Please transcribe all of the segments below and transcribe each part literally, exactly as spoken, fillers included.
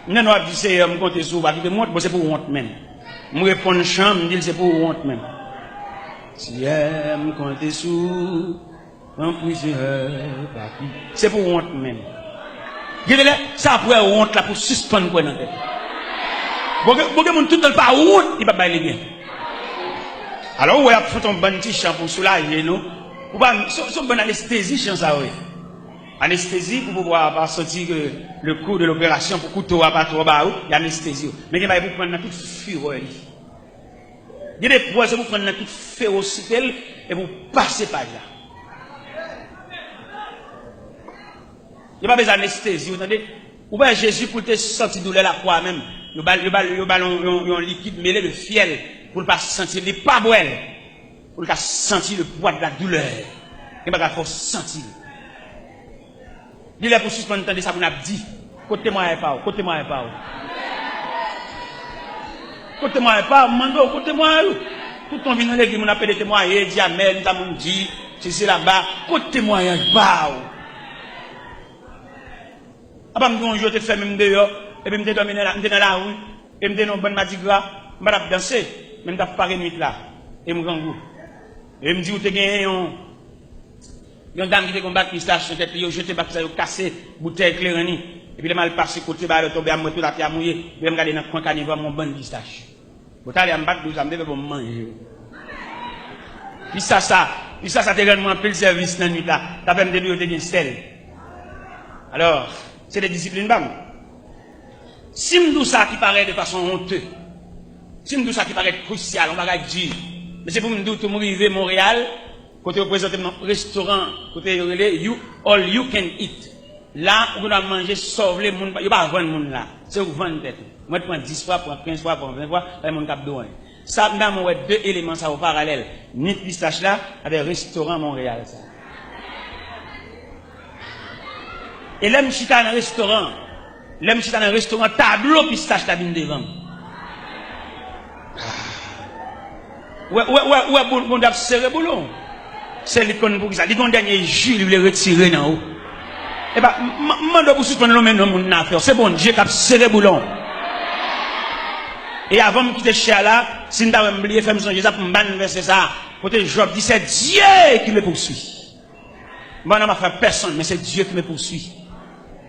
M tande w ap di, Seyè, m konte sou ou, pa kite m wont. Bon, se pou w wont menm. M reponn chan, m di l, se pou w wont menm. Seyè, m konte sou ou, tanpri, Seyè, pa ki-, se pou w wont menm. Gen de lè, sa ap wè wont la pou sispann kwè nan tèt ou. Bon, gen, bon, gen moun tout tan l pa wont, li p ap bay li byen. Alò, ou wè, y ap fè yon bann ti chan pou soulaje nou. Ou pa, se, se yon bann anestezi chan sa yo ye. Anestezi pou pouvwa pa santi ke le kou de loperasyon, pou kouto a pa twò ba ou, y anestezi ou. Men gen bagay pou pran nan tout firè li. Gen de pwèl se pou pran nan tout ferosite l epi w pase paj la. Yo pa bezwen anestezi, ou tande? Ou wè Jezi pou l te santi doulè lakwa menm. Yo ba l, yo ba l, yo ba l yon, yon, yon likid mele de fyèl pou l pa santi l, li pa bwè l. Pou l ka santi le poids de la douleur. Gen bagay fò w santi l. Li lè pou w sispann tande sa moun ap di. Kot temwayaj pa w? Kot temwayaj pa w? Kot temwayaj pa w? M mande w, kot temwayaj ou? Tout tan w vin nan legliz, moun ap pede temwaye, di amèn, sa moun di, sesi laba. Kot temwayaj pa w? Apa m gen yon jou yo te fèmen m deyò, epi m te dòmi nan la, m te nan lari, e m te nan yon bann madigra, m pa t ap danse, men m t ap pare nwit la, e m grangou. E m di ou te genyen yon, yon dam ki te gen yon bak pistach nan tèt li, yo jete bak sa, yo kase boutèy kleren li. Epi lè m al pase kote, bagay yo tonbe a m wè tout atè a mouye, epi lè m gade nan kwen kanivò a m wè yon bann pistach. Bon, talè a m pa t di w sa, m te fè bon m manje yo. Pistach sa, pistach sa te rann mwen anpil sèvis nan nwit la. Sa fè m te di w yo te gen sèl. Alò, se te disiplin pa m. Si m di w sa ki parèt de fason onte, si m di w sa ki parèt krisyal, yon bagay di, men se pou m di w tou m rive Monreyal, kote yo prezante m nan restoran, kote yo rele You, All You Can Eat. La, ou gen dwa manje sa w vle, moun pa, yo pa vann moun la. Se ou k vann tèt ou. Mwen t pran dis fwa, pran kenz fwa, pran ven fwa, pa gen moun k ap di w anyen. Sa, m ta renmen wè de eleman sa yo paralèl. Nwit pistach la, avè restoran Monreyal sa. E lè m chita nan restoran, lè m chita nan restoran, tablo pistach la vin devan m. Wè, wè, wè, wè, bon, Bondye ap sere boulon. Se li k konn poukisa. Li gon dènye ji li vle retire nan ou. Epa, m, m, m mande w pou sispann lonmen non moun nan afè w. Se Bondye k ap sere boulon. E avan m kite chè a la, si n ta wè m bliye, fè m sonje sa pou m ban n vèsè sa. Kote Jòb di, c'est Dieu qui me poursuit. M pa nan afè pèsonn, men se Dye ki me pouswi.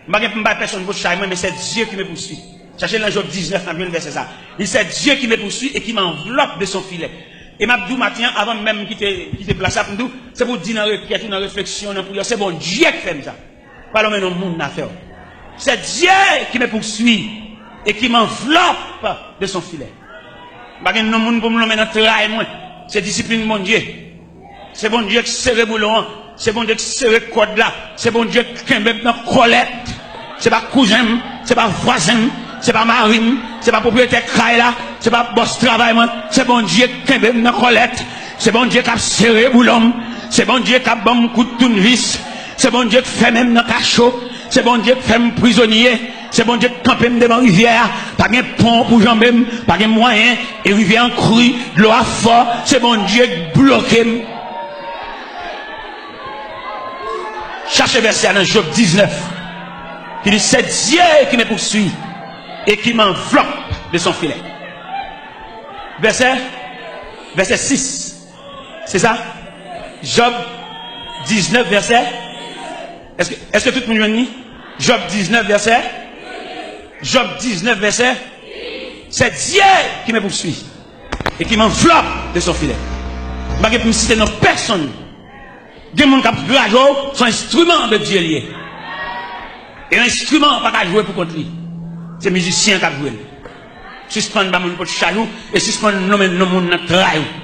M pa gen pou m bay pèsonn vòt chay mwen, men se Dye ki me pouswi. Chache nan Jòb diznèf, n ap jwenn vèsè sa. Li se Dye ki me pouswi e ki m'enveloppe de son filet. E m ap di w maten an, avan menm m kite, kite plas la, m di w, se pou w di nan rekèt ou, nan refleksyon, nan priyè, se Bondye ki fè m sa. Pa lonmen non moun nan afè w. C'est Dieu qui me poursuit et qui m'enveloppe de son filet. M pa gen non moun pou m lonmen nan tray mwen. Se disiplin Bondye. Se Bondye k sere boulon an. Se Bondye k sere kòd la. Se Bondye k kenbe m nan kòlèt. Se pa kouzen m, se pa vwazen m, se pa mari m, se pa pwopriyetè kay la, se pa bòs travay mwen. Se Bondye k kenbe m nan kòlèt. Se Bondye k ap sere boulon m. Se Bondye k ap ban m kout tounvis. Se Bondye k fèmen m nan kacho. Se Bondye k fè m prizonye. Se Bondye k kanpe m devan rivyè a. Pa gen pon pou janbe m. Pa gen mwayen. E rivyè an kri. Dlo a fò. Se Bondye k bloke m. Chache vèsè a nan Jòb diznèf. Ki di, c'est Dieu qui me poursuit et qui m'enveloppe de son filet. Vèsè, vèsè sis. Se sa? Jòb diznèf, vèsè. Èske, èske tout moun jwenn li? Jòb diznèf, vèsè. Jòb diznèf, vèsè. C'est Dieu qui me poursuit et qui m'enveloppe de son filet. M pa gen pou m site non pèsonn. Gen moun k ap graje w, se yon enstriman de Dye li ye. E yon enstriman pa ka jwe pou kont li. Se mizisyen k ap jwe l. Sispann ba moun pot chaj ou e sispann nonmen non moun nan tray ou.